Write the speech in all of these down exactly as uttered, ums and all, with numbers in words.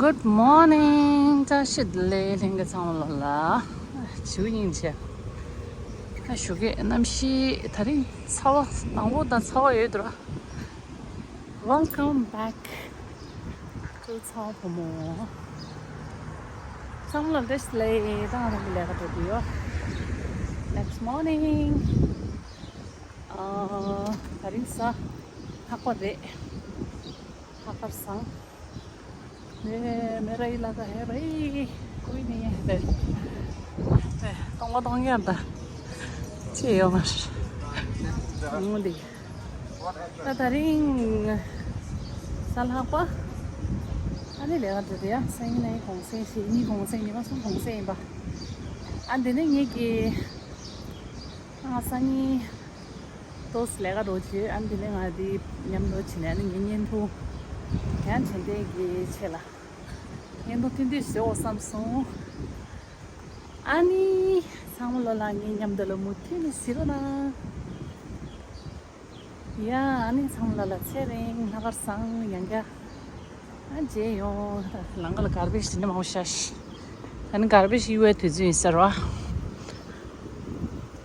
Good morning. བཀྲ་ཤིས་བདེ་ལེགས་ལྷན་རྒྱས་ཚང་མ་ལ། བྱིའུ་སྙིང་རྗེ། ཨ་ཞོགས་ཀས་གནམ་གཤིས་དེ་རིང་ཚ་བ་དང་པོ་དང་ཚ་བ་ཡོད་འདུག་ར། Welcome back to ཚ་བ་བུ་མོ། ཚང་མ་ལ་བཀྲ་ཤིས་བདེ་ལེགས། ད་ང་རང་གི་ལས་ཀ་འགྲོ་གི་ཡོད། Next morning. ཨ་དེ་རིང་གཟའ་ལྷག་པ་རེད། ལྷག་པར་བཟང་། मेरा मेरा इलाका है भाई, कोई नहीं है इधर। སྟོང་པ་སྟོང་རྐྱང་ད་ཅི་ཡོད་མ་རེད། འོང་འདི། ད་དེ་རིང་གཟའ་ལྷག་པ། ཨ་ནི་ལས་ཀ་འགྲོ་དེ་ཡ། སང་ཉིན་ནས་གུང་སེང་བཞི་ཉིན་གུང་སེང་ཉི་མ་གསུམ་གུང་སེང་ཡིན་པ། ཨ་འདི་ནས་ངེད་ཀྱི་ཨ་སང་ཉིན་ཏོག་ཙམ་ལས་ཀ་འགྲོ་བྱེད། ཨ་འདི་ནས་ང་འདི་མཉམ་དུ་བྱེད་ནས་ཨ་ནི་ངའི་བརྙན་ཐུང་ཡང་དྲན་རྟེན་གྱི་ཆེད་ལ་བརྙན་ཐུང་ཐུང་ཐུང་བཟོའོ་བསམ་སོང་། ཨ་ནི་ཚང་མ་ལོ་ལ་ངའི་མཉམ་དུ་ལ་མུ་མཐུད་ནས་གཟིགས་རོགས་གནང་། ཡ་ཨ་ནི་ཚང་མ་ལོ་ལ་ཚེ་རིང་ལྷག་པར་བཟང་། ཡང་བསྐྱར་ཨ་མཇལ་ཡོང་། ད་ལམ་ཁ་ལ་གར་པེ་ཇི་དེ་འདྲ་མང་པོ་ཤར་ཤག་ཨ་ནི་གར་པེ་ཇི་གཡུག་པའི་དུས་ཚོད་ཡིན་ཟེར་བ།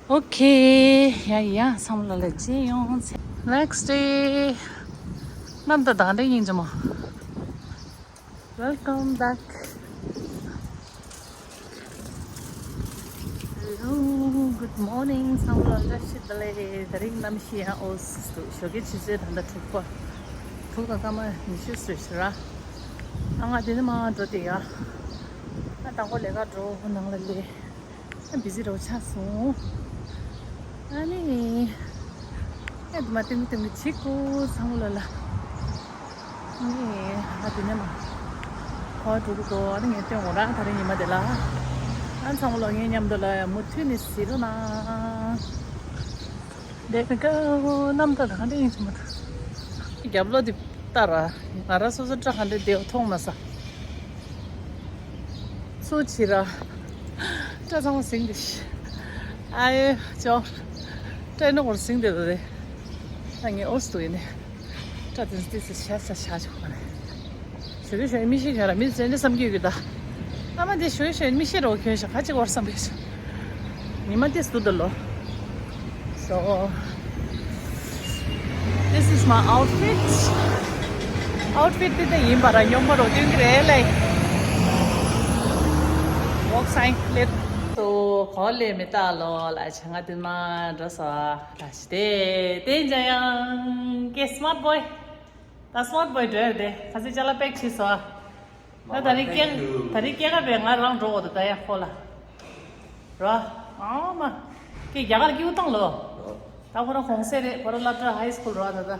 ཨོ་ཁེ། ཡ་ཡ་ཚང་མ་ལོ་ལ་མཇལ་ཡོང་། Next day. གནམ་ད་དང་འདྲ་ཡིན་ཅི་མོ། Welcome back. Hello, good morning. ཚང་མ་ལ་བཀྲ་ཤིས་བདེ་ལེགས། དེ་རིང་གནམ་གཤིས་ཡང་འོ་སུ་ཞོགས་ཀའི་ཆུ་ཚོད་ད་ལྟ་དྲུག་པ། དྲུག་དང་སྐར་མ་ཉི་ཤུ་ཙམ་རེད་ཤག་ཨ་ང་དེ་ནས་མར་འགྲོ་དེ་ཡ། ཨ་དང་པོ་ལས་ཀ་འགྲོ་ནང་ལ་ལས། ཨ་བི་ཟི་རུ་ཆགས་སོང་། ཨ་ནི། ཨ་དེ་མ་ཏིང་ཏིང་གི་ཅིག་གོ་ཚང་མ་ལ་ལ། ཨ་ནི། ཨ་དེ་ནས་མ། ཁོ་འགྲོ་གི་འདུག་ཨ་ནི་ངས་སྟོན་དགོས་ར་ད་རེས་ཉི་མ་དེ་ལ། ཨ་ཚང་མ་ལ་ངའི་མཉམ་དུ་ལ་མུ་མཐུད་ནས་གཟིགས་རོགས་གནང་། There we go. གནམ་ཐང་གང་འདྲ་ཡིན་ཟེར་མ་ཐག་རྒྱབ་ལོགས་འདི་ལྟ་ར། ང་རང་སོ་སོ་སྐྲ་གང་འདྲ་བདེ་བ་མཐོང་མ་ས། སུ་བྱེད་ར། སྐྲ་ཚང་མ་ཟིང་འདི་ཤི། ཨ་ཡེ་ཅོ། སྐྲ་ནོ་བར་ཟིང་འདི་རེད། ད་ངས་ཨོ་སི་དུ་ཡིན་ནས། སྐྲ་དེ་ཙི་ཙི་ཤ་ཤ་ཤ་ཆོག་པ་རེད། ཞུ་གི་ཞུ་མི་ཤེས་ག་ར་མི་ཚེ་འདི་བསམ་གྱི་ཡོད་གི་ད། ཨ་མ་དེ་ཞུ་ཞུ་མི་ཤེས་རོ་ཁྱོད་ཤ་ཁ་ཅིག་བར་བསམ་པས་ཤ། ཉི་མ་དེ་སུ་ད་ལོ། So this is my outfit. Outfit དེ་ད་ཡིན་པ་ར་སྙོམས་པ་རོ་སྟོན་གི་རེད་ལེ། Walk sign ལེབ་ཏོ་གོ་ལེ་མི་ད་ལོ་ལ་ཆ་ང་དེ་མ་འགྲོ་ས་ད་ཤི་དེ་དེ་འཇ་ཡང་གེ་smart boy། ད་smart boy འགྲོ་ཡ་དེ་ཁ་སི་ཅ་ལ་པེག་ཆི་སོ། ད་ད་རེས་སྐྱེ་ད་རེས་སྐྱེ་ཁ་བས་ང་རང་འགྲོ་འོ་ད་ད་ཡ་ཁོ་ལ། ར། ཨ་མ། ཀྱེ་རྒྱ་གར་སྐྱེ་བོ་བཏང་ལོ། ད་ཁོ་རང་གོང་སེ་རེད། ཁོ་རང་སློབ་གྲྭ་high school ར་ད་ད།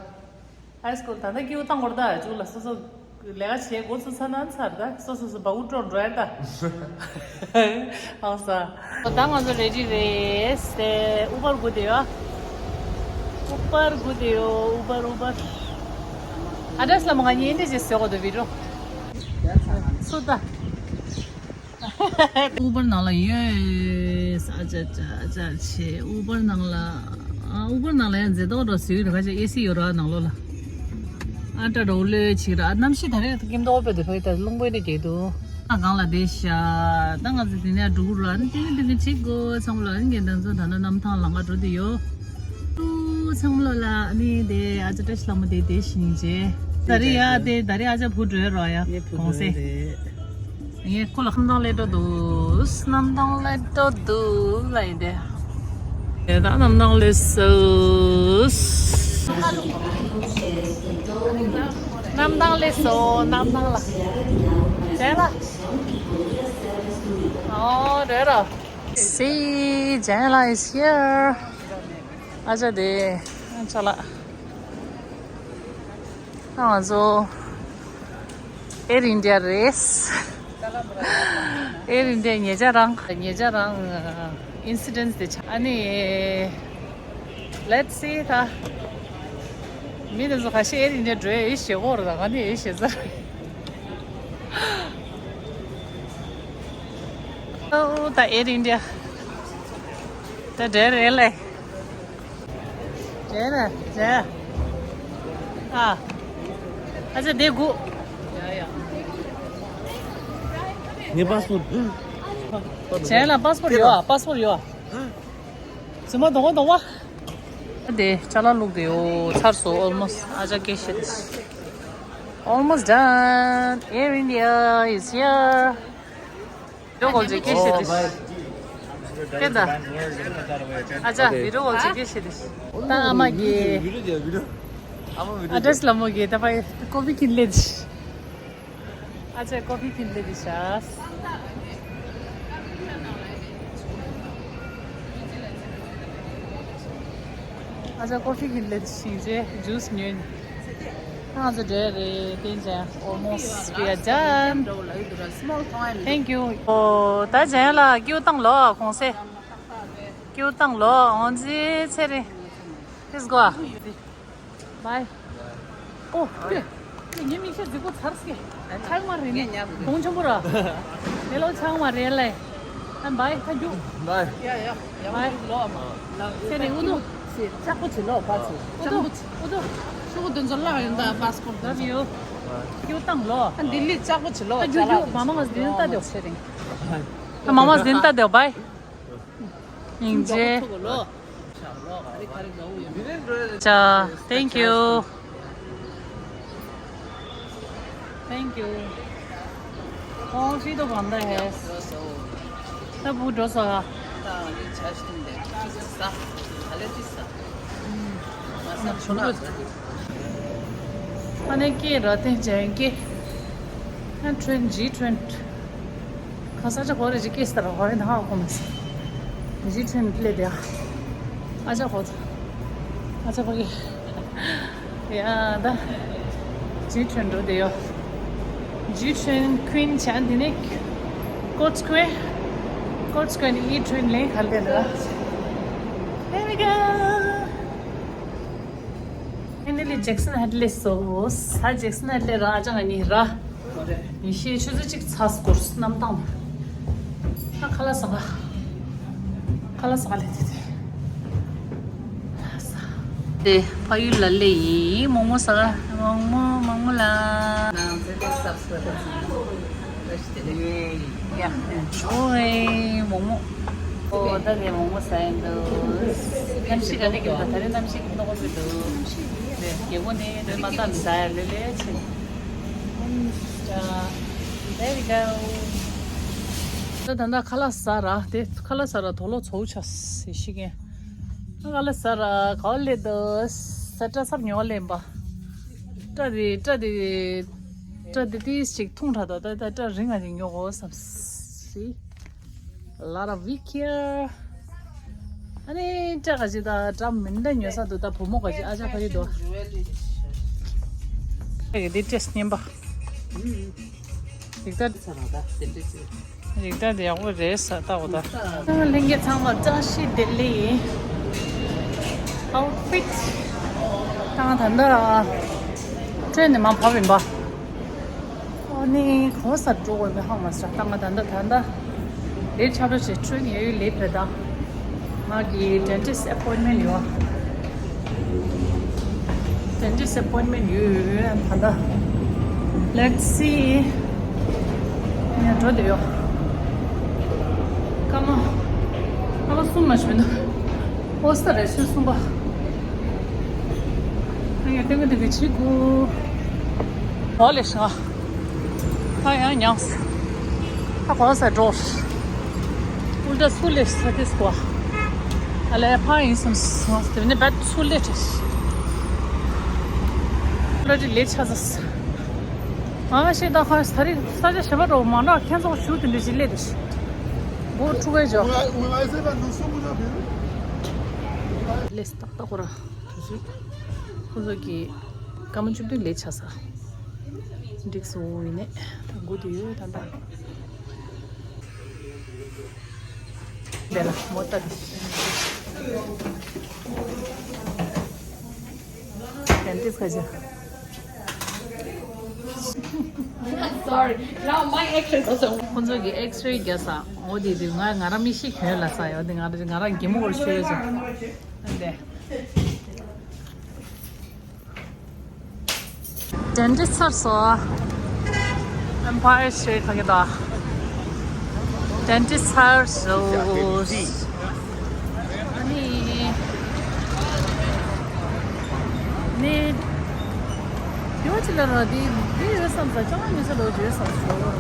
high school ད་ད་སྐྱེ་བོ་བཏང་གོ་ར་ད་ཅུག་ལ་སོ་སོ་ལས་ཀ་བྱེད་འགོ་ཚུགས་ཚར་ན་ཚར་ད་སོ་སོ་སོ་བ་འུ་ཀྲོ་འགྲོ་ཡ་ད། ཨང་ས། ད་ང་ཚོ་ready རེད་དེ་Uber སྒུག་བསྡད་ཡོད། Uber སྒུག་བསྡད་ཡོད། Uber Uber། address ལ་མ་ང་གཉིས་འདི་ཅེས་ཟེར་གོ་ད་video། སུ་ད། Uber ནང་ལ་ཡོད། ཨ་ཅག་ཅག་ཅག་ཆེ། Uber ནང་ལ། ཨ་Uber ནང་ལ་ཡང་མཛེས་ཏོག་འགྲོ་ཟེར་གྱི་རེད། ཁ་ཅིག་ཨེ་སི་ཡོད་ར་ནང་ལོགས་ལ། ཨ་ཏྲ་རོ་ལོས་ཆིག་ར་གནམ་གཤིས་ད་རེས་སྐྱིད་མདོག་དཔེ་དེ་ཕ་གི་ད་རླུང་བུ་ནས་རྒྱག་འདུག་ཨ་གང་ལ་བསྡད་ཤག་ད་ང་ཚོ་དེ་ནས་འགྲོ་གི་ར། ཨ་ནི་དེ་ནས་དེ་ནས་ཁྲིད་དགོས་ཚང་མ་ལ། ཨ་ནི་ངས་ད་ཚོ་ད་ནི་གནམ་ཐང་ལམ་ཁ་འགྲོ་དུས་ཡོད། ཚང་མ་ལ་ཨ་ནི་དེ་ཨ་ཅག་བཀྲ་ཤིས་ལྷ་མོ་དེ་དེ་བཞིན་བྱས། ད་རེས་ཡ་དེ་ད་རེས་ཨ་ཅག་བུ་འགྲོ་རོགས་ཡ་གོང་སེ། ངས་ཁོ་ལ་གནམ་ཐང་སླེབས་འགྲོ་འདུག་གནམ་ཐང་སླེབས་འགྲོ་འདུག་ལ་ཡིན་ཏེ། ངས་ད་གནམ་ཐང་སླེབས་སོང་། གནམ་ཐང་སླེབས་སོང་། གནམ་ཐང་ལ། ཇན་ལ། ཨོ་རེད་ར། See, Jayala is here. ཨ་ཅག་དེ་ཨ་ཅག་ལགས། ང་ཚོ་Air India རེད། Air India ཉེ་ཆར་རང་ཉེ་ཆར་རང་incidents དེ་ཆགས། ཨ་ནི་let's see ད། མི་དེ་ཚོ་ཁ་ཤས་Air India འགྲོ་ཡས་ཞེད་སྐོར་དང་ང་ནི་ཡས་ཞེད་ཚར། ཨོ་ད་Air India ད་འདྲ་རེད་ལེ། རེད་རེད་རེད། ཨ། ཨ་ཅག་དེ་དགུ། ཡ་ཡ། ངའི་པཱ་སི་པོར་ཊི། གཞན་ལ་པཱ་སི་པོར་ཊི་ཡོད་ཨ། པཱ་སི་པོར་ཊི་ཡོད་ཨ། རྫུན་མ་གཏོང་བ་གཏོང་བ། དེ་ཅ་ལག་བླུགས་དེ་ཡོད། ཚར་སོང་། ཨོལ་མོ་སི་ཊི། ཨ་ཅག་སྐད་བཤད་དེ། Almost done. Air India is here. བི་ཌི་ཡོ་ཀོལ་ཅིག་སྐད་བཤད་དེ། སྐད་ད། ཨ་ཅག་བི་ཌི་ཡོ་ཀོལ་ཅིག་སྐད་བཤད་དེ། ད་ཨ་མ་གི་ཨ་ཌེ་རེ་སི་ལ་མོ་གི་ད་ཕ་ཀོ་ཕི་ཁྱེར་སླེབས་དེ། ཨ་ཅག་ཀོ་ཕི་ཁྱེར་སླེབས་དེ་ཤག་ཨ་ཅག་ཀོ་ཕི་ཁྱེར་སླེབས་དེ་ཤིང་རྗེ་ཇུས་ཉོས་ནི། ང་ཚོ་འགྲོ་ཡ་རེད། དེ་ཅན་almost we are done. Thank you. ཨོ་ད་ཅན་ལ་ཀིའུ་བཏང་ལོ་གོང་སེ། ཀིའུ་བཏང་ལོ་འོང་ཙི་ཚེ་རིང་། Let's go. Bye. ཨོ། ངའི་མིག་ཤེལ་རྫིག་པོ་ཚར་སྐེ། ཆག་མ་རེད་ནི། གོང་ཆེན་པོ་ར། ལེ་ལོ་ཆག་མ་རེད་ལེ། ཨ་བའི་ཁ་རྒྱུག Bye. ཡ་ཡ་ཡ། བའི། ལོ་ཨ་མ། ཚེ་རིང་ཨུ་དུ། ཅག་པོ་བྱེད་ལོ་ཕ་ཚེ། ཨུ་དུ། ཨུ་དུ། ཤོག་གུ་དེ་ཚོ་བརླག་ཡོང་ད་པཱ་སི་པོར་ཊི། Love you. ཀིའུ་བཏང་ལོ། ཨ་འདི་ལི་ཅག་པོ་བྱེད་ལོ། ཨ་རྒྱུག་རྒྱུག་མ་མ་ང་འདི་ལྟ་དེའོ་ཚེ་རིང་། ཨ་མ་མ་འདི་ལྟ་དེའོ་བའི། སྙིང་རྗེ། ཅ། Thank you. Thank you. ཁོང་ཧྲི་ཏོ་བང་ད་ཧེ། ད་བུ་འགྲོ་སོ་ཧ། ཨ་ནེ་ཀེ་ར་ཏན་ཅན་ཀེ། ཨ་ཊེན་ཇི་ཊེན། ཁ་ས་ཆ་གོ་རེ་ཇི་ཀེ་སྟར་གོ་རེ་ན་ཧ་གོ་མ་སི། ཇི་ཊེན་པླེ་དེ་ཨ། ཨ་ཅག་གོ། ཨ་ཅག་གོ་གི། ཡ་ད། ཇི་ཊེན་འགྲོ་དེ་ཡོ། ཇི་ཊེན་ཁུན་ཆ་འདི་ནི། ཀོཊ་སི་ཀུ་ཝེར། ཀོཊ་སི་ཀུ་ཝེར་ནི་ཨི་ཊེན་ལེན་ག་ལེ་ལ། There we go. Finally Jackson Heights སླེབས་སོ། ས་ཇེག་སན་ཧའེཊ་སླེབས་ར་ཨ་ཅག་ང་གཉིས་ར། ཡེ་ཤེས་ཆུ་ཚོད་གཅིག་ཚ་སྐོར་གནམ་ཐང་། ཨ་ཁ་ལག་ཟ་ག་ཁ་ལག་ཟ་ག་སླེབས་དེ་དེ། དེ་ཕ་ཡུལ་ལ་སླེབས་ཡིན། མོག་མོག་ཟ་ག་མོག་མོག་མོག་མོག་ལ། ཡེ། ཡ། ཨོའེ། མོག་མོག་ཨོ་ད་དེ་མོག་མོག་ཟ་ཡིན་འདུག་གནམ་གཤིས་ག་འདྲ་གི་འདུག་ད་རེས་གནམ་གཤིས་ཀྱི་མནོ་གོ་མི་འདུག་རེད། རྒྱལ་པོ་ནི་རེད་མ་ད་མི་ཟ་ཡ་ལེ་ལེ་ཆེ། There we go. ད་ད་ད་ཁ་ལག་ཟ་ར་དེ་ཁ་ལག་ཟ་ར་དོ་ལོ་ཚོ་ཆ་སི་ཤི་གེ། ཁ་ལག་ཟ་ར་ག་ལེ་ད་ས་ཏྲ་སར་ཉོ་ལེན་པ། ཏྲ་དེ་ཏྲ་དེ། སྐྲ་འདི་ཏིས་ཅིག་ཐུང་དྲགས་འདུག་ད་ད་སྐྲ་རིང་ང་ཅིག་ཉོ་དགོས་བསམ་སི། A lot of wig here. ཨ་ནི་སྐྲ་ག་ཅིག་ད་སྐྲ་མི་འདྲ་ཉོ་ས་འདུག་ད་བུ་མོ་ག་ཅིག་ཨ་ཅག་ཕ་གི་འདུག་ཨ་གི་འདི་ཏྲེས་སྙན་པ། རིག་ད། རིག་ད་དེ་ཡག་པོ་རེད་ས་ལྟ་འོ་ད། ལྷན་རྒྱས་ཚང་མ་བཀྲ་ཤིས་བདེ་ལེགས། Outfit ད་ང་ད་ལྟ་ཊེན་ནས་མར་བབས་ཡིན་པ། ཨ་ནི་ག་པར་འགྲོ་དགོས་མེད་ཧ་མ་སོང་། ད་ང་ད་ལྟ་ད་ལྟ་ལས་ཆགས་འགྲོ་བྱས་ཊེན་ཡོད་ཡོད་ལས་བྲེལ་ད། ང་གི་ཌེན་ཊིསི་ཨེ་པོའིན་མེན་ཊི་ཡོད། ཌེན་ཊིསི་ཨེ་པོའིན་མེན་ཊི་ཡོད་ཡོད་ད་ལྟ། Let's see. ཡ་འགྲོ་དེ་ཡོད། སྐར་མ། སྐར་མ་གསུམ་མ་ཞིག་མི་འདུག་ཨོ་སྟ་རེ་ཆུ་གསུམ་པ། ཨ་ཡ་ཏེ་གི་ཏེ་གི་ཆི་གུ། ཨོ་ལེ་ཤ། ཨ་ཡ་ཉགས། ཨ་གོ་ས་འགྲོ། ཨུལ་ཏ་སུ་ལེ་ས་ཏེ་སྐོ། ཨ་ལེ་ཕ་ཡིན་སམ་སོང་སྟེ་ནི་བད་སུ་ལེ་ཏེ། ལོ་ཏི་ལེ་ཆ་ས། ཨ་ཤེ་ད་ཁ་ས་རི་ས་ཆ་ཤ་བ་རོ་མ་ན་ཁྱེད་ཚོ་ཞུ་དེ་འདྲ་ཞིག་ལེ་ཏེ། འགོ་ཕྲུ་གུའི་ཇོ། ལེ་སྟག་ཏག་ཁོ་ར། ཁོ་ཚོ་གི་སྐར་མ་བཅུ་བདུན་ལས་ཆགས་ས། འགྲིག་སོང་ཡིན་ནས་ད་འགོ་དུ་ཡོད་ད་ད། དེ་ལ་མོ་ལྟ་དེ། ཌེན་ཊིསི་ཁ་ཅིག Sorry. Now my actress also. ཁོང་ཚོ་གི་ཨེགས་རེ་རྒྱག་ས། འོ་དེ་དེ་ང་ང་རང་མིག་ཤེལ་གྱོན་ལ་ས་ཡོད་དེ་ང་རང་ང་རང་གད་མོ་སྐོར་ཤོད་ཡོད་ཅིང་། འདི། ཌེན་ཊིསི་ཚར་སོང་། Empire State ཕ་གི་ད། དེ་འདྲ་ཚར་སོང་། ཨ་ནི། ནི། དེ་བ་ཅི་ལ་ར་དེ་དེ་ཡོད་བསམ་ས་ཅང་མི་ས་ལོ་ཡོད་བསམ་སོང་།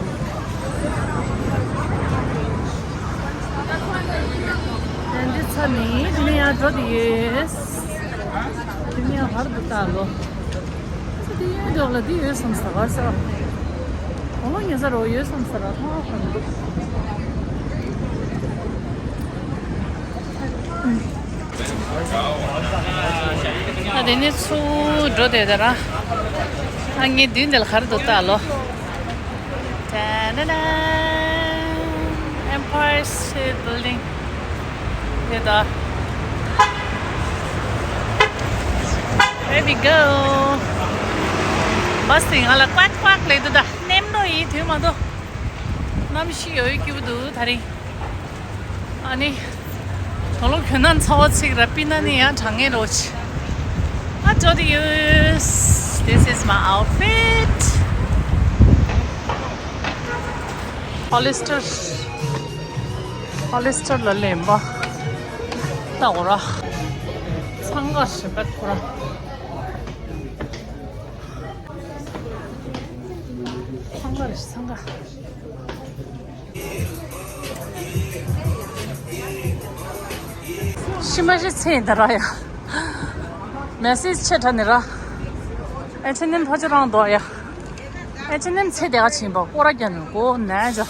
དེ་འདྲ་ཚར་ནི་དེ་ནས་ཡར་འགྲོ་དེ་ཡོད། དེ་ནས་ཡར་བར་དུ་ལྟ་ལོ། དེ་ཡོད་འདུག་ལ་དེ་ཡོད་བསམ་ས་གར་ས། གོང་ལོ་ཉེ་ས་རོ་ཡོད་བསམ་ས་ར་མཐོང་བ་འདུག་ཨ་དེ་ནས་ཚུར་འགྲོ་དེ་དེ་ར། ཨ་ངའི་མདུན་དེ་ལ་གར་དུ་ལྟ་ལོ། ད་ན་ན། Empire State Building དེ་ད། There we go. བྷ་སི་དེ་ང་ལ་ཀུའག་ཀུའག་ལས་འདུག་ད། ནེམ་ནོ་ཡིན་དུས་མ་གཏོགས། གནམ་གཤིས་ཡོད་སྐྱིད་པོ་འདུག་ད་རིང་། ཨ་ནི། གང་ལོ་ཁྱོད་ན་ཚ་བ་ཚིག་ར་པི་ན་ནི་ཡང་གྲང་ངེ་རོ་ཆི། ཨ་ཅོ་དི་ཡུས། This is my outfit. Hollister. Hollister ལ་ལེན་པ། ད་འོ་ར། འཚང་ཁ་ཞིག་པད་ཁོ་ར། འཚང་ཁ་རེ་འཚང་ཁ། ཤི་མ་ཤི་ཚེ་ད་ར་ཡ། མེ་སེ་ཇི་ཆེ་དྲགས་ནི་ར། ཨེ་ཆེ་ནེམ་ཕ་ཆོ་རང་དོ་ཡ། ཨེ་ཆེ་ནེམ་ཚེ་དེ་ག་ཕྱིན་པ་སྐོར་ར་རྒྱ་ནུ་གོ་ནས་ཇོ།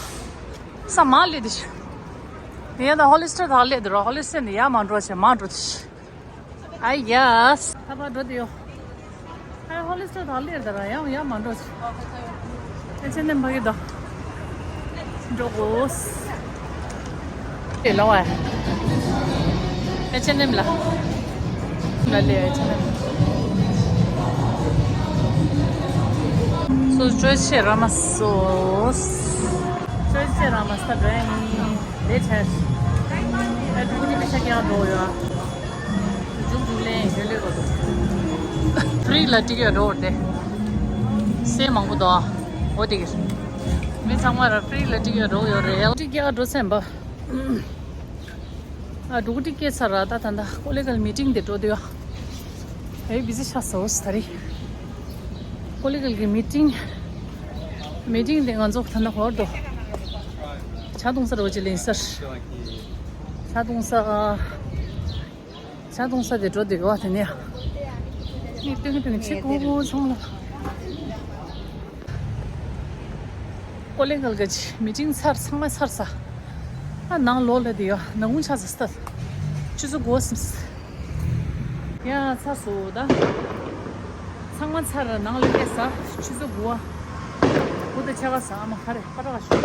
ས་མ་ལེ་དི་ཤི། ཡ་ད་ཧོ་ལི་སི་ཏར་ད་ལེ་དི་ར་ཧོ་ལི་སི་ཏར་ནི་ཡ་མ་འགྲོ་ཆེ་མ་འགྲོ་དི་ཤི། ཨ་ཡ། ད་པ་འགྲོ་དེ་ཡོ། ཨ་ཧོ་ལི་སི་ཏར་ད་ལེར་ད་ར་ཡང་ཡང་མ་འགྲོ་ཆེ། ཨེ་ཆེ་ནེམ་ཕ་གི་ད། འགྲོ་གོ། ཨེ་ལོ་ཨ། ཨེ་ཆེ་ནེམ་ལ། ལ་ལེ་ཨེ་ཆེ་ནེམ། སོ་ཅོ་ཆེ་ར་མ་སོ། ཅོ་ཆེ་ར་མ་སྟ་བྲ་ཡིན། ལེ་ཆེ། ཨ་ཀྲུ་ཀྲི་མི་ཤ་ཀྱང་འགྲོ་ཡོད། མཇུག་མཇུག་ལེན་ཡོད་ལེ་གོ་འདུག་ཕི་རི་ལ་ཊི་ཀེ་ཊི་འགྲོ་བར་ཏེ། སེ་མང་པོ་འདུག་འོ་དེ་གིར། མི་ཚང་མ་ར་ཕི་རི་ལ་ཊི་ཀེ་ཊི་འགྲོ་ཡོད་རེད། ཊི་ཀེ་ཊི་འགྲོ་སེམས་པ། ཨ་འགྲོ་གི་ཊི་ཀེ་ཊི་ས་ར་ད་ད་ད་ཀོ་ལི་གལ་མི་ཊིང་དེ་འགྲོ་དུས་ཨ། ཨེ་བི་ཟི་ཆགས་སོ་ས་རི། ཀོ་ལི་གལ་གི་མི་ཊིང་། མི་ཊིང་དེ་ང་ཚོ་ད་ད་ཧོར་དོ། ཇ་འཐུང་ས་རོ་ཅི་ལེན་སར། ཇ་འཐུང་ས། ཇ་འཐུང་ས་དེ་འགྲོ་དེ་ག་བ་དེ་ནས། ནི་སྟོན་གི་སྟོན་གི་ཆི་གུ་གུ་ཚང་ལ། ཀོ་ལེ་གལ་ག་ཆི་མི་ཊིང་ཚར་ཚང་མ་ཚར་ས། ཨ་ནང་ལོག་ལ་དེ་ཡ་ནང་ངུ་ཆ་ས་སྟ། ཆུ་ཚོད་དགུ་སིམ་སི། ཡ་ཚར་སོ་ད། ཚང་མ་ཚར་ནང་ལ་སླེབས་ས་ཆུ་ཚོད་དགུ་བ། དགུ་དང་ཕྱེད་ཀ་ས་ཨ་མ་ཁ་རེ་ཁ་ར་ཤོག་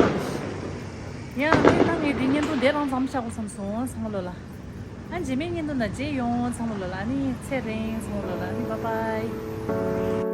ཡ་ངས་ད་ངས་དེ་བརྙན་ཐུང་དེ་རང་མཚམས་བཞག་དགོས་བསམ་སོང་ཚང་མ་ལོ་ལ། ཨ་རྗེས་མའི་བརྙན་ཐུང་ན་མཇལ་ཡོང་ཚང་མ་ལོ་ལ་ནི་ཚེ་རིང་ཚང་མ་ལོ་ལ་ནི་bye bye།